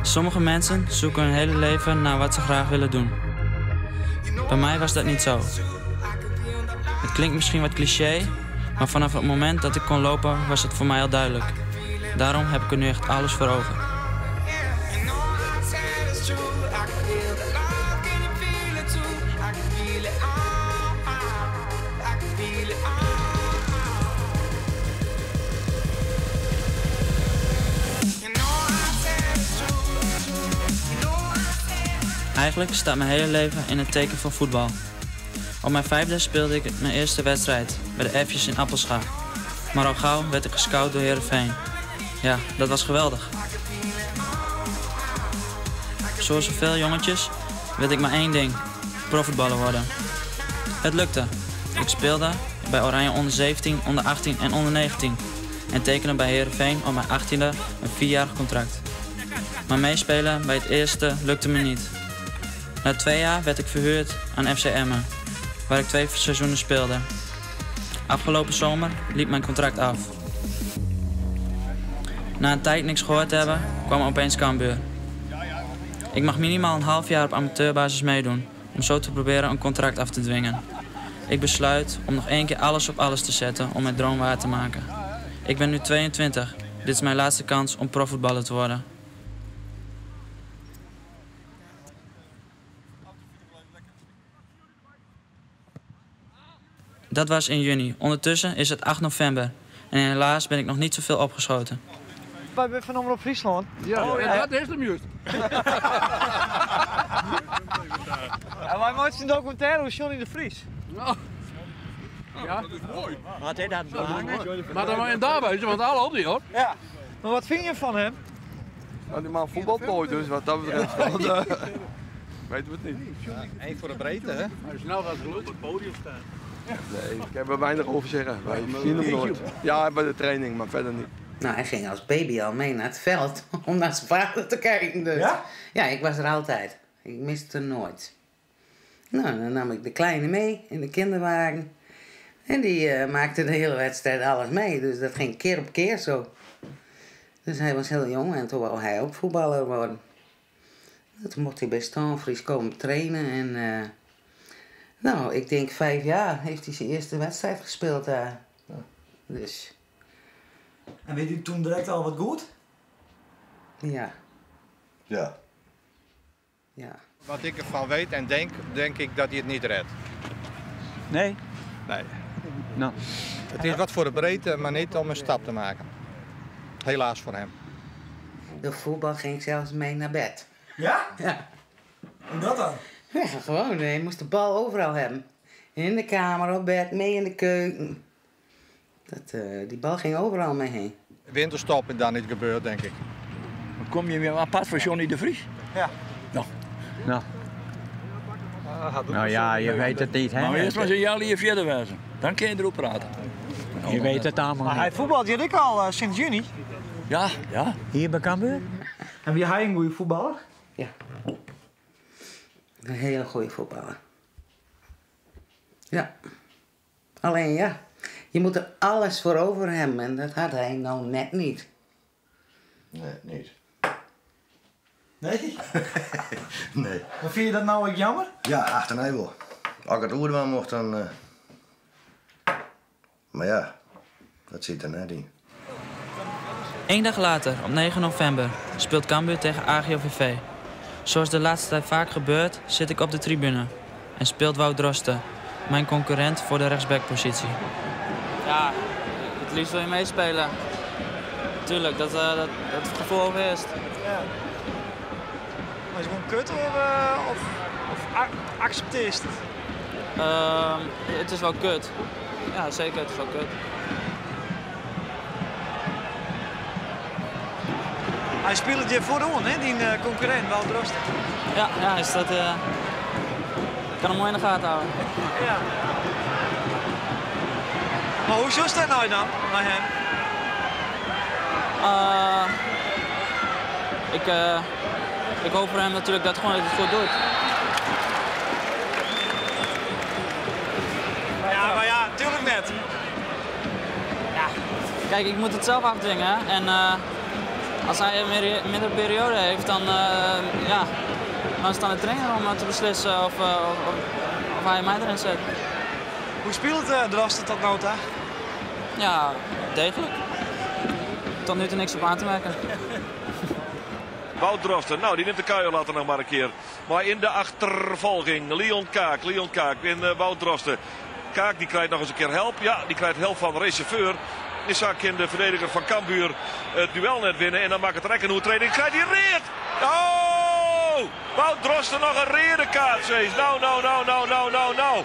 Sommige mensen zoeken hun hele leven naar wat ze graag willen doen. Bij mij was dat niet zo. Het klinkt misschien wat cliché, maar vanaf het moment dat ik kon lopen was het voor mij al duidelijk. Daarom heb ik er nu echt alles voor over. Eigenlijk staat mijn hele leven in het teken van voetbal. Op mijn vijfde speelde ik mijn eerste wedstrijd bij de F'jes in Appelscha. Maar al gauw werd ik gescout door Heerenveen. Ja, dat was geweldig. Zoals zoveel jongetjes wilde ik maar één ding: profvoetballer worden. Het lukte. Ik speelde bij Oranje onder 17, onder 18 en onder 19. En tekende bij Heerenveen op mijn 18e een vierjarig contract. Maar meespelen bij het eerste lukte me niet. Na 2 jaar werd ik verhuurd aan FC Emmen, waar ik 2 seizoenen speelde. Afgelopen zomer liep mijn contract af. Na een tijd niks gehoord te hebben, kwam opeens Cambuur. Ik mag minimaal een half jaar op amateurbasis meedoen, om zo te proberen een contract af te dwingen. Ik besluit om nog 1 keer alles op alles te zetten om mijn droom waar te maken. Ik ben nu 22. Dit is mijn laatste kans om profvoetballer te worden. Dat was in juni. Ondertussen is het 8 november. En helaas ben ik nog niet zoveel opgeschoten. Wij zijn van Omrop Fryslân. Ja, oh, ja, dat is hem juist. En wij maken een documentaire over Johnny de Vries. Ja. Ja, dat is mooi. Wat is dat? Maar dan maar in daar wezen, want alle al die hoor. Ja. Maar wat vind je van hem? Nou, die man voetbalt nooit, dus wat dat betreft. Ja. Weten we het niet. Eén voor de breedte, hè? Hij snel gaat gelukt op het podium staan. Nee, ik heb er weinig over zeggen. Wij zien hem nooit. Ja, bij de training, maar verder niet. Nou, hij ging als baby al mee naar het veld om naar zijn vader te kijken. Dus. Ja? Ja, ik was er altijd. Ik miste nooit. Nou, dan nam ik de kleine mee in de kinderwagen. En die maakte de hele wedstrijd alles mee. Dus dat ging keer op keer zo. Dus hij was heel jong en toen wou hij ook voetballer worden. Toen mocht hij bij Stânfries komen trainen. En nou, ik denk 5 jaar heeft hij zijn eerste wedstrijd gespeeld daar. Ja. Dus. En weet u toen direct al wat goed? Ja. Ja. Ja. Wat ik ervan weet en denk, denk ik dat hij het niet redt. Nee? Nee. Nou. Het is wat voor de breedte, maar niet om een stap te maken. Helaas voor hem. De voetbal ging zelfs mee naar bed. Ja? Ja. Hoe dat dan? Ja, gewoon. Je moest de bal overal hebben. In de kamer, op bed, mee in de keuken. Die bal ging overal mee heen. Winterstop is daar niet gebeurd, denk ik. Maar kom je weer apart voor Johnny de Vries? Ja. Nou. Nou. Nou ja, je weet het niet, hè? Maar eerst maar een jaar verder wezen. Dan kun je erop praten. Je weet het allemaal Maar hij voetbalt hier ik al sinds juni. Ja, ja. Hier bij Cambuur? En wie hij een goede voetballer? Ja. Een hele goede voetballer. Ja. Alleen ja, je moet er alles voor over hebben en dat had hij nou net niet. Nee, niet. Nee? Nee. Maar vind je dat nou ook jammer? Ja, achterna wel. Als ik het oerman mocht, dan... Maar ja, dat zit er net in. Eén dag later, op 9 november, speelt Cambuur tegen AGOVV. Zoals de laatste tijd vaak gebeurt, zit ik op de tribune. En speelt Wout Drosten, mijn concurrent voor de rechtsbackpositie. Ja, het liefst wil je meespelen. Tuurlijk, dat het gevoel overheerst. Ja. Maar is het gewoon kut of accepteer je het? Het is wel kut. Ja, zeker, het is wel kut. Hij speelt je vooraan, hè, die concurrent, Wout Drosten. Ja, ja, is dat, ik kan hem mooi in de gaten houden. Ja. Maar hoe is dat nou dan, naar hem? Ik hoop voor hem natuurlijk dat hij het goed doet. Ja, maar ja, tuurlijk net. Ja, kijk, ik moet het zelf afdwingen. Hè? En Als hij een mindere periode heeft, dan, ja, dan is het aan de trainer om te beslissen of, of hij mij erin zet. Hoe speelt uh, Drosten tot no ta? Ja, degelijk. Tot nu toe niks op aan te merken. Wout Drosten, nou die neemt de kuier later nog maar een keer. Maar in de achtervolging, Leon Kaak, Leon Kaak in Wout Drosten. Kaak die krijgt nog eens een keer help. Ja, die krijgt help van de rechercheur. Isaac in de verdediger van Cambuur het duel net winnen. En dan maakt het rekken hoe training. Krijgt hij reed. Oh! Wout Drosten nog een rode kaart. Zees. Nou, nou, nou, nou, nou, nou, nou.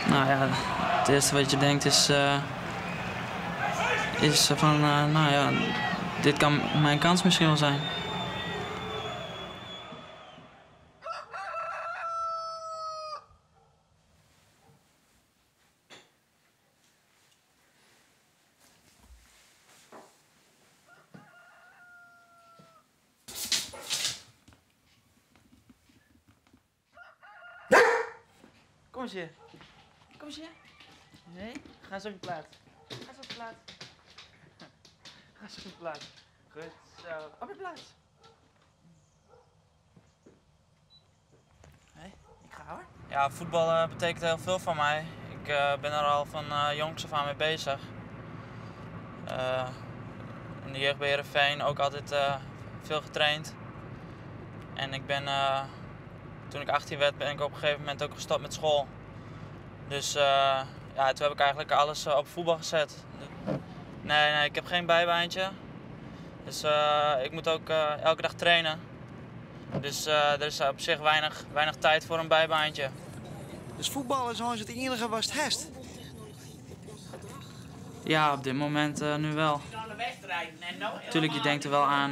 Nou ja, het eerste wat je denkt is, is van, nou ja, dit kan mijn kans misschien wel zijn. Kom eens hier. Kom eens hier. Nee, ga eens op je plaats. Ga eens op je plaats. Ga eens op je plaats. Goed zo. Op je plaats. Nee, ik ga hoor. Ja, voetbal betekent heel veel voor mij. Ik ben er al van jongs af aan mee bezig. In de jeugd bij Heerenveen ook altijd veel getraind. En ik ben, toen ik 18 werd, ben ik op een gegeven moment ook gestopt met school. Dus ja, toen heb ik eigenlijk alles op voetbal gezet. Nee, nee, ik heb geen bijbaantje. Dus ik moet ook elke dag trainen. Dus er is op zich weinig tijd voor een bijbaantje. Dus voetbal is het enige wat het heeft? Ja, op dit moment nu wel. Tuurlijk, je denkt er wel aan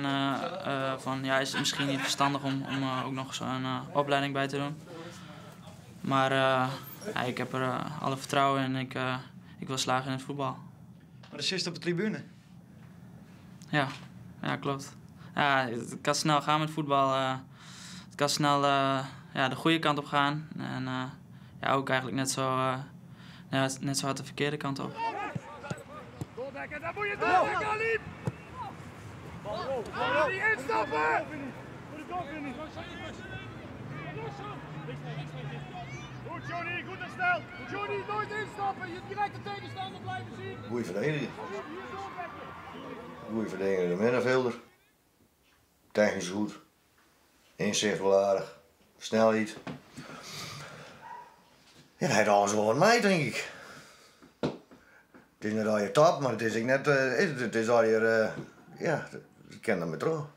van, ja, is het misschien niet verstandig om ook nog zo'n opleiding bij te doen. Maar ja, ik heb er alle vertrouwen in en ik wil slagen in het voetbal. Maar dat zit op de tribune? Ja, ja, klopt. Ja, het kan snel gaan met voetbal. Het kan snel ja, de goede kant op gaan. En ja, ook eigenlijk net zo, ja, net zo hard de verkeerde kant op. Doordekken, daar moet je doordekken, Alip! Niet instappen! Goed Johnny, goed en snel! Johnny, nooit instappen! Je direct de tegenstander blijven zien! Goeie verdediger. Goeie verdediger, de middenvelder. Technisch goed. Inzicht wel aardig. Snelheid. Ja, hij heeft alles wel wat mij, denk ik. Het is niet al je top, maar het is ook net, het is al je, ja, ik ken dat met trouw.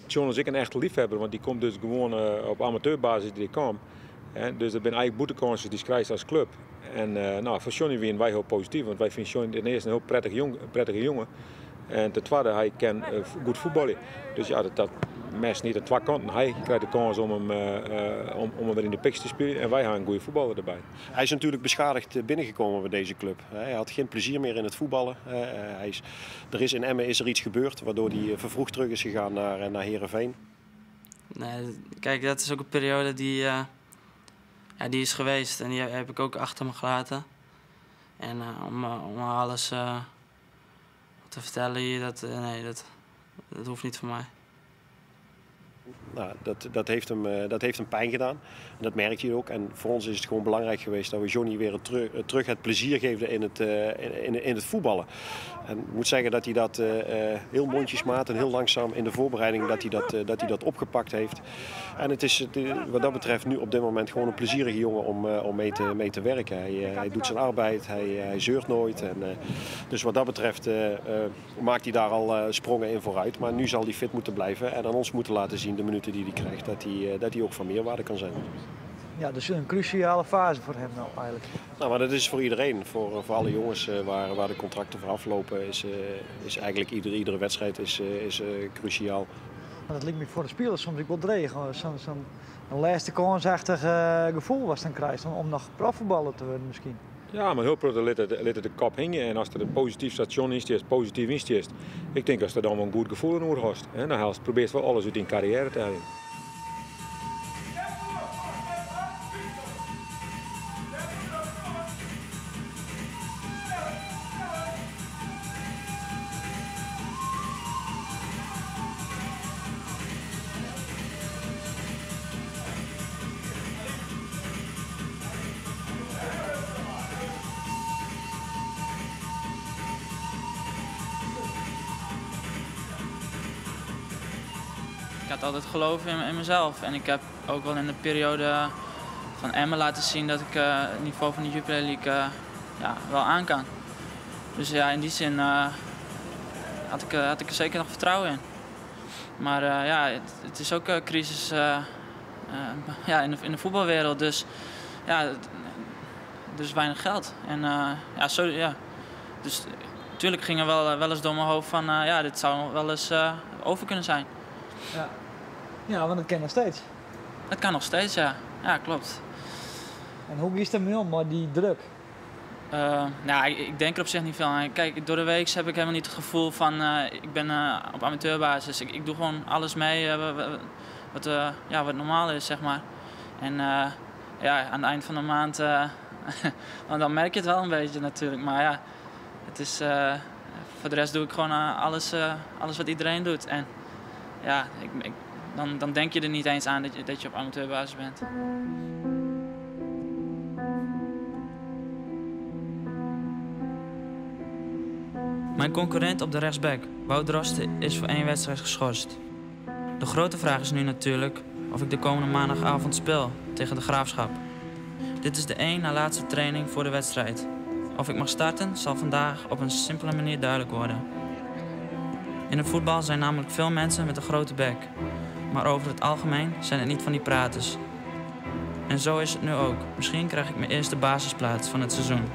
John is ik een echte liefhebber, want die komt dus gewoon op amateurbasis die komt. Dus dat zijn eigenlijk boetekansen die krijgt als club. En nou, voor Johnny zijn wij heel positief, want wij vinden Johnny ten eerste een heel prettige jongen. En ten tweede, hij kan goed voetballen. Dus ja, dat mest niet aan twee kanten. Hij krijgt de kans om hem, om hem weer in de picks te spelen en wij gaan een goede voetballer erbij. Hij is natuurlijk beschadigd binnengekomen bij deze club. Hij had geen plezier meer in het voetballen. Er is in Emmen is er iets gebeurd waardoor hij vervroegd terug is gegaan naar Heerenveen. Nee, kijk, dat is ook een periode die, ja, die is geweest en die heb ik ook achter me gelaten. En om alles te vertellen hier, nee, dat hoeft niet van mij. Nou, dat heeft hem pijn gedaan. En dat merk je ook. En voor ons is het gewoon belangrijk geweest dat we Johnny weer terug het plezier geven in het voetballen. En ik moet zeggen dat hij dat heel mondjesmaat en heel langzaam in de voorbereiding dat hij dat opgepakt heeft. En het is wat dat betreft nu op dit moment gewoon een plezierige jongen om mee te werken. Hij doet zijn arbeid, hij zeurt nooit. En, dus wat dat betreft maakt hij daar al sprongen in vooruit. Maar nu zal hij fit moeten blijven en aan ons moeten laten zien de minuten die hij krijgt, dat hij ook van meerwaarde kan zijn. Ja, dus een cruciale fase voor hem nou eigenlijk. Nou, maar dat is voor iedereen. Voor alle jongens waar de contracten voor aflopen, is eigenlijk iedere wedstrijd is cruciaal. Maar dat lijkt me voor de spelers soms ook wel dreig. Zo'n laatste kansachtig gevoel was dan krijgt om nog profvoetballer te worden misschien. Ja, maar heel veel liet de kop hangen. En als er een positief station is, die is positief is, ik denk als er dan wel een goed gevoel in hoort, hè, dan probeert wel alles uit in carrière te halen. had altijd geloof in mezelf. En ik heb ook wel in de periode van Emmen laten zien dat ik het niveau van de Jupiler League ja, wel aan kan. Dus ja, in die zin had ik er zeker nog vertrouwen in. Maar ja, het is ook een crisis ja, in de voetbalwereld. Dus ja, er is weinig geld. En ja, zo, ja. Dus natuurlijk ging er wel eens door mijn hoofd van, ja, dit zou wel eens over kunnen zijn. Ja. Ja, want dat kan nog steeds. Dat kan nog steeds, ja. Ja, klopt. En hoe is het ermee om, maar die druk? Nou, ik denk er op zich niet veel aan. Kijk, door de week heb ik helemaal niet het gevoel van ik ben op amateurbasis. Ik doe gewoon alles mee ja, wat normaal is, zeg maar. En ja, aan het eind van de maand, dan merk je het wel een beetje natuurlijk. Maar ja, het is, voor de rest doe ik gewoon alles wat iedereen doet. En ja, dan denk je er niet eens aan dat je op amateurbasis bent. Mijn concurrent op de rechtsback, Wout Drosten, is voor 1 wedstrijd geschorst. De grote vraag is nu natuurlijk of ik de komende maandagavond speel tegen de Graafschap. Dit is de 1 na laatste training voor de wedstrijd. Of ik mag starten zal vandaag op een simpele manier duidelijk worden. In het voetbal zijn namelijk veel mensen met een grote bek. Maar over het algemeen zijn het niet van die praters. En zo is het nu ook. Misschien krijg ik mijn eerste basisplaats van het seizoen.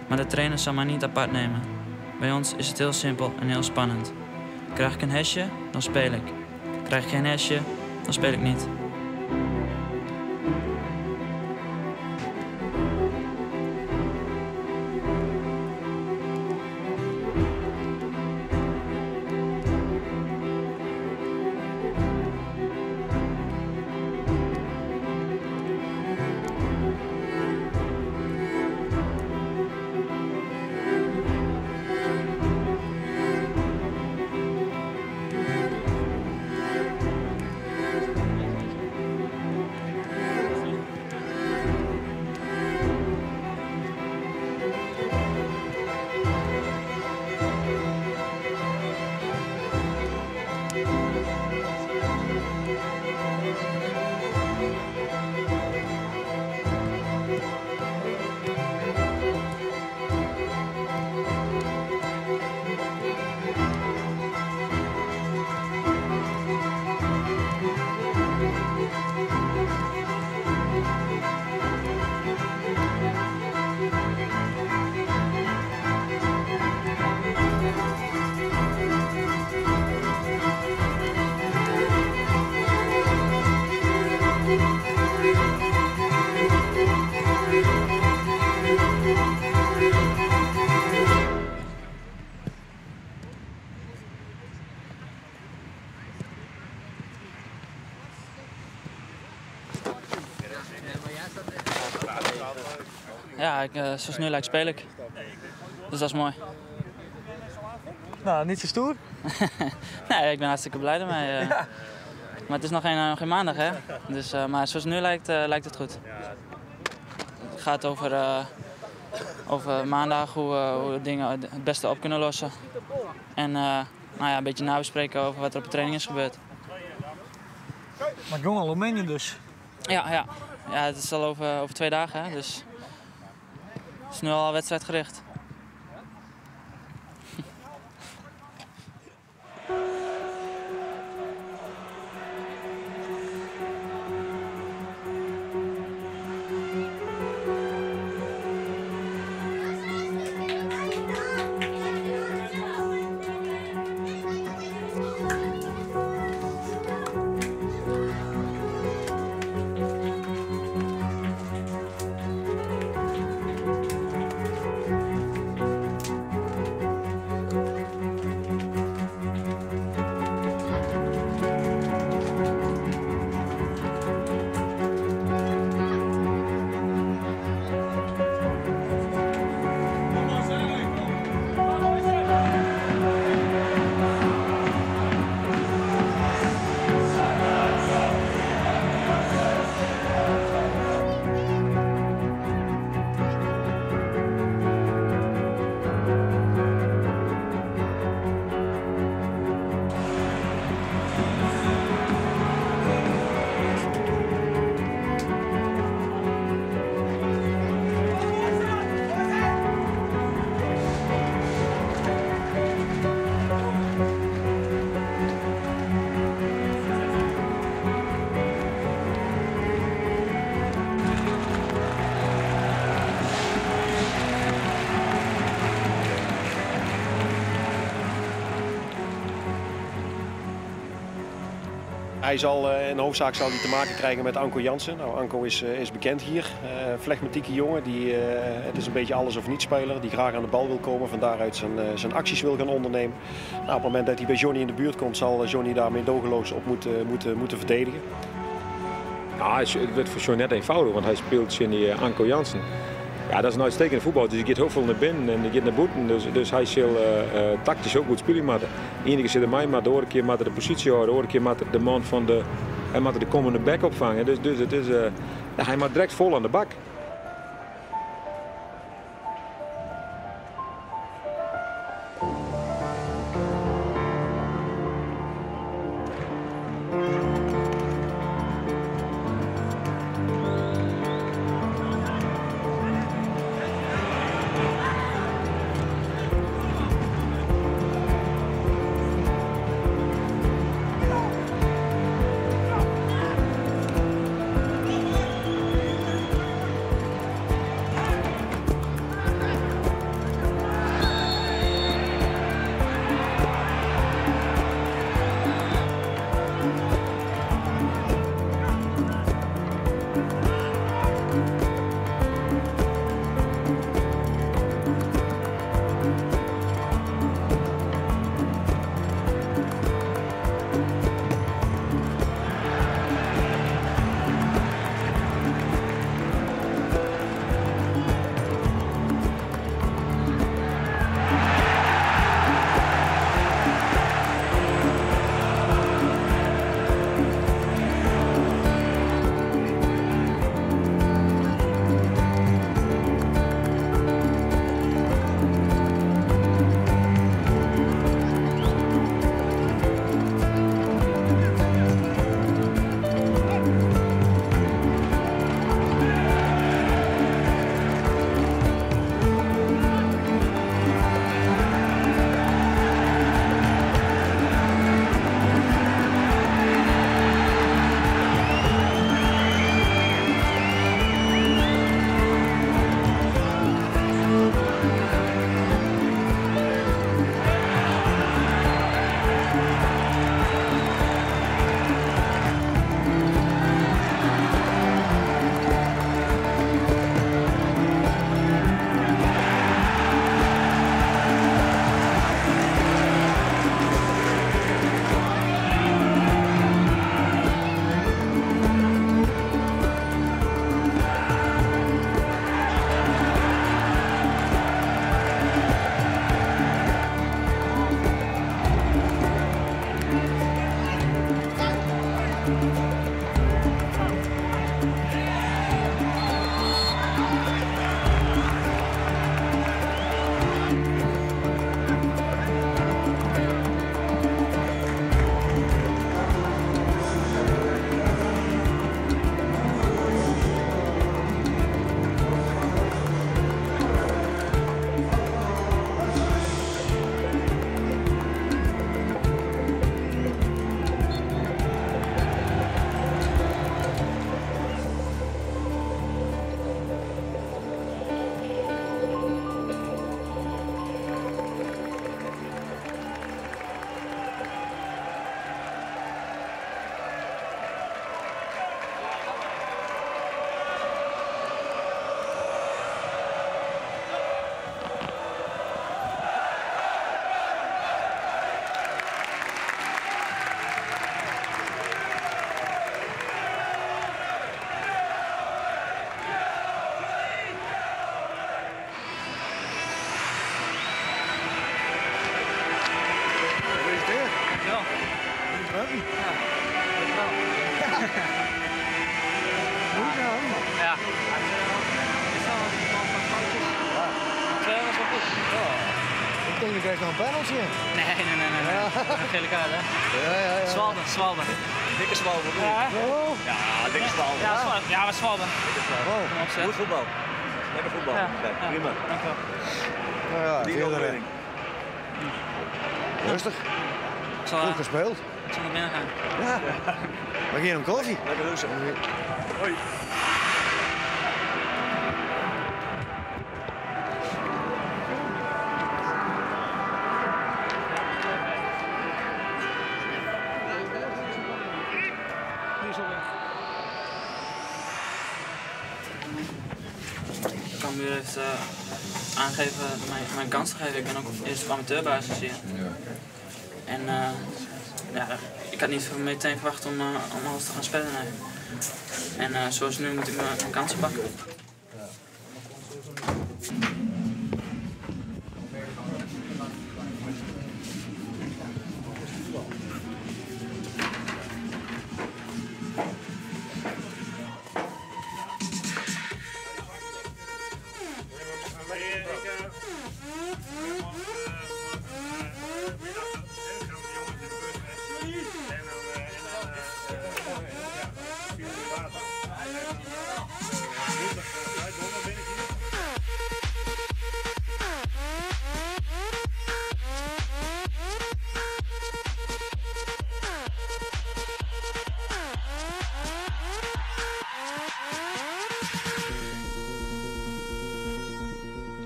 Maar de trainer zal mij niet apart nemen. Bij ons is het heel simpel en heel spannend. Krijg ik een hesje, dan speel ik. Krijg ik geen hesje, dan speel ik niet. Ja, zoals het nu lijkt speel ik. Dus dat is mooi. Nou, niet zo stoer? Nee, ik ben hartstikke blij ermee. Ja. Maar het is nog geen maandag, hè? Dus, maar zoals het nu lijkt, lijkt het goed. Het gaat over maandag, hoe we dingen het beste op kunnen lossen. En nou ja, een beetje nabespreken over wat er op de training is gebeurd. Maar jong aluminium dus? Ja, ja. Ja, het is al over 2 dagen, hè? Dus het is nu al wedstrijdgericht. Hij zal in de hoofdzaak zal hij te maken krijgen met Anko Jansen. Nou, Anko is, is bekend hier. Flegmatieke jongen. Die, het is een beetje alles of niet speler. Die graag aan de bal wil komen. Van daaruit zijn, zijn acties wil gaan ondernemen. Nou, op het moment dat hij bij Johnny in de buurt komt, zal Johnny daar meedogenloos op moeten, moeten, moeten verdedigen. Nou, het wordt voor Johnny net eenvoudig, want hij speelt in die Anko Jansen. Ja, dat is een uitstekende voetbal. Dus die gaat heel veel naar binnen en die gaat naar buiten. Dus, dus hij zal tactisch ook goed spelen. Maar de ene keer zit er mij, maar de andere keer moet de positie houden. De andere keer moet de man van de, hij moet de komende back opvangen. Dus, dus het is, ja, hij moet direct vol aan de bak. Ja. Is dat een paar foutjes? Ja. Twee was wel goed. Ja. Ik denk dat krijgt nog een penalty. Nee, nee, nee, nee. nee. Een gele kaart, hè? Ja, ja, ja. Zwalbe, zwalbe. Dikke zwalbe. Ja, ja, dikke zwalbe. Ja, zwalbe. Ja, maar zwalbe. Dikke zwalbe. Kom Goed voetbal. Lekker voetbal. Ja. Kijk, prima. Dankjewel. Nou ja, Die overwinning. Rustig. Zal, Goed gespeeld. Ik zal naar binnen gaan. Ja. We gaan om koffie. Lekker rustig. Hoi. Cambuur heeft aangegeven mij, mij een kans te geven. Ik ben ook eerst op amateurbasis hier. Ja. En ja, ik had niet meteen verwacht om alles te gaan spelen. Nee. En zoals nu moet ik mijn kansen pakken.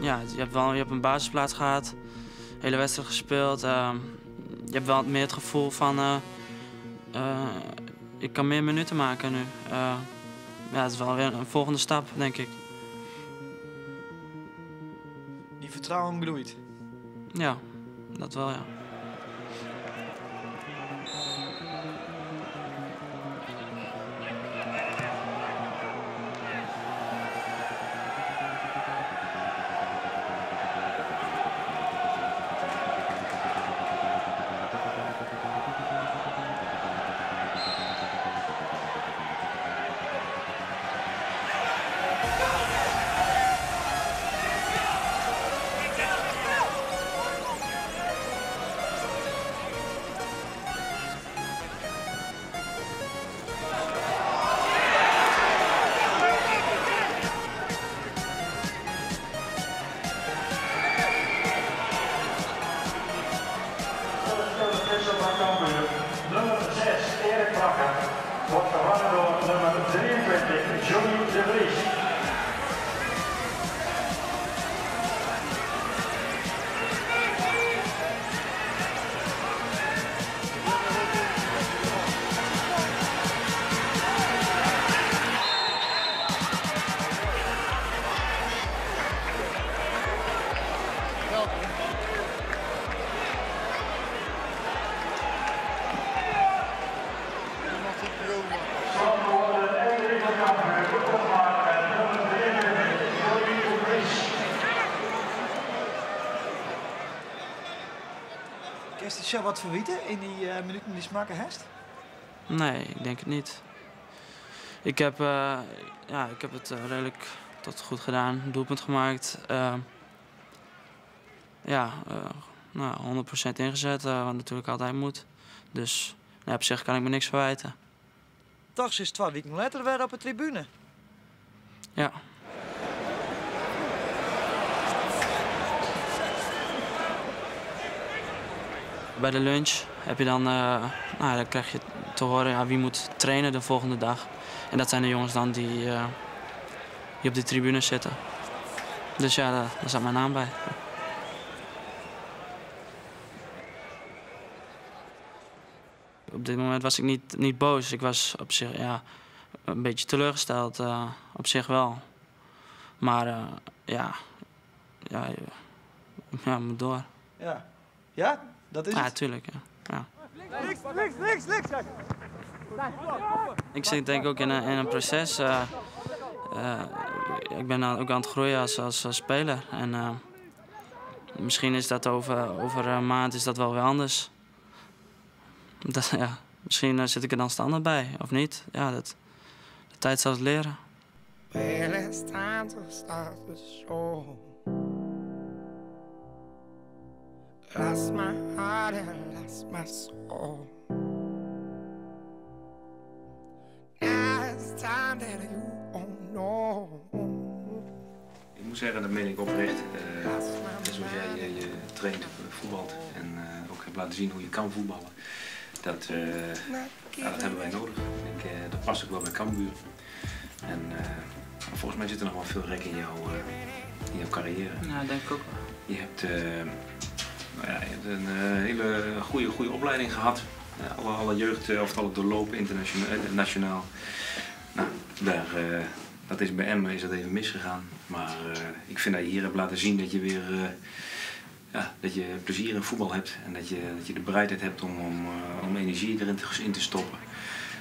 Ja, je hebt een basisplaats gehad, hele wedstrijd gespeeld. Je hebt wel meer het gevoel van, ik kan meer minuten maken nu. Ja, het is wel weer een volgende stap, denk ik. Die vertrouwen groeit. Ja, dat wel, ja. Nummer 6, Erik Bakker, wordt vervangen door nummer 23, Johnny de Vries. Is het wat verwieten in die minuten die smaken hest? Nee, ik denk het niet. Ik heb, ja, ik heb het redelijk tot goed gedaan. Doelpunt gemaakt. Ja, nou, 100% ingezet, wat natuurlijk altijd moet. Dus nou, op zich kan ik me niks verwijten. Toch is 2 weken later weer op de tribune. Ja. Bij de lunch heb je dan, nou, dan krijg je te horen, ja, wie moet trainen de volgende dag. En dat zijn de jongens dan die op de tribune zitten. Dus ja, daar zat mijn naam bij. Op dit moment was ik niet boos. Ik was op zich, ja, een beetje teleurgesteld, op zich wel. Maar ja, moet door. Ja. Ja? Dat is ja, het? Tuurlijk. Ja. Ja. Links, links, links, links! Ik zit denk ik ook in een proces. Ik ben ook aan het groeien als speler. En misschien is dat over een maand is dat wel weer anders. Dat, ja, misschien zit ik er dan standaard bij, of niet. Ja, de tijd zal het leren. Well, it's time to start the show. Lost my heart and lost my soul. Now it's time that you won't know. Ik moet zeggen, dat meen ik oprecht. Zoals jij je traint, voetbalt en ook hebt laten zien hoe je kan voetballen. Dat, ja, dat hebben wij nodig. Ik denk, dat past ook wel bij Cambuur. En volgens mij zit er nog wel veel rek in jouw carrière. Ja, denk ik ook wel. Je hebt, nou ja, je hebt een hele goede opleiding gehad. Alle jeugd, of alle doorlopen internationaal, nationaal. Nou, daar Dat is bij Emmen is dat even misgegaan. Maar ik vind dat je hier hebt laten zien dat je weer ja, dat je plezier in voetbal hebt. En dat je de bereidheid hebt om energie erin te, in te stoppen.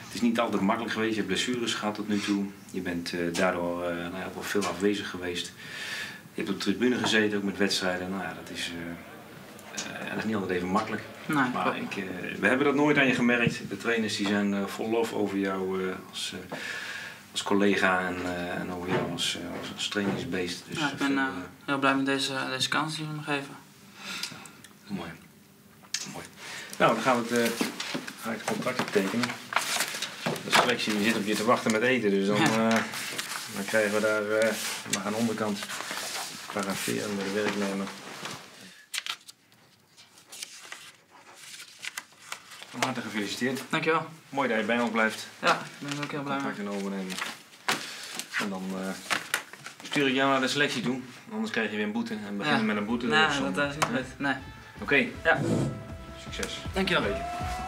Het is niet altijd makkelijk geweest. Je hebt blessures gehad tot nu toe. Je bent daardoor nou ja, ook wel veel afwezig geweest. Je hebt op de tribune gezeten, ook met wedstrijden. Nou ja, dat is niet altijd even makkelijk. Nee, maar we hebben dat nooit aan je gemerkt. De trainers die zijn vol lof over jou als collega en over jou als trainingsbeest. Dus Ja, ik ben heel blij met deze kans die jullie me geven. Mooi. Mooi. Nou, dan gaan we het, ga ik het contract tekenen. De selectie die zit op je te wachten met eten, dus dan krijgen we daar maar aan de onderkant paraferen bij de werknemer. Van harte gefeliciteerd. Dankjewel. Mooi dat je bij ons blijft. Ja, ik ben er ook heel blij mee. Contract overnemen. En dan stuur ik jou naar de selectie toe. Anders krijg je weer een boete. En beginnen met een boete. Nee, Dus dat is niet goed. Nee. Oké. Ja. Succes. Dankjewel. Beetje.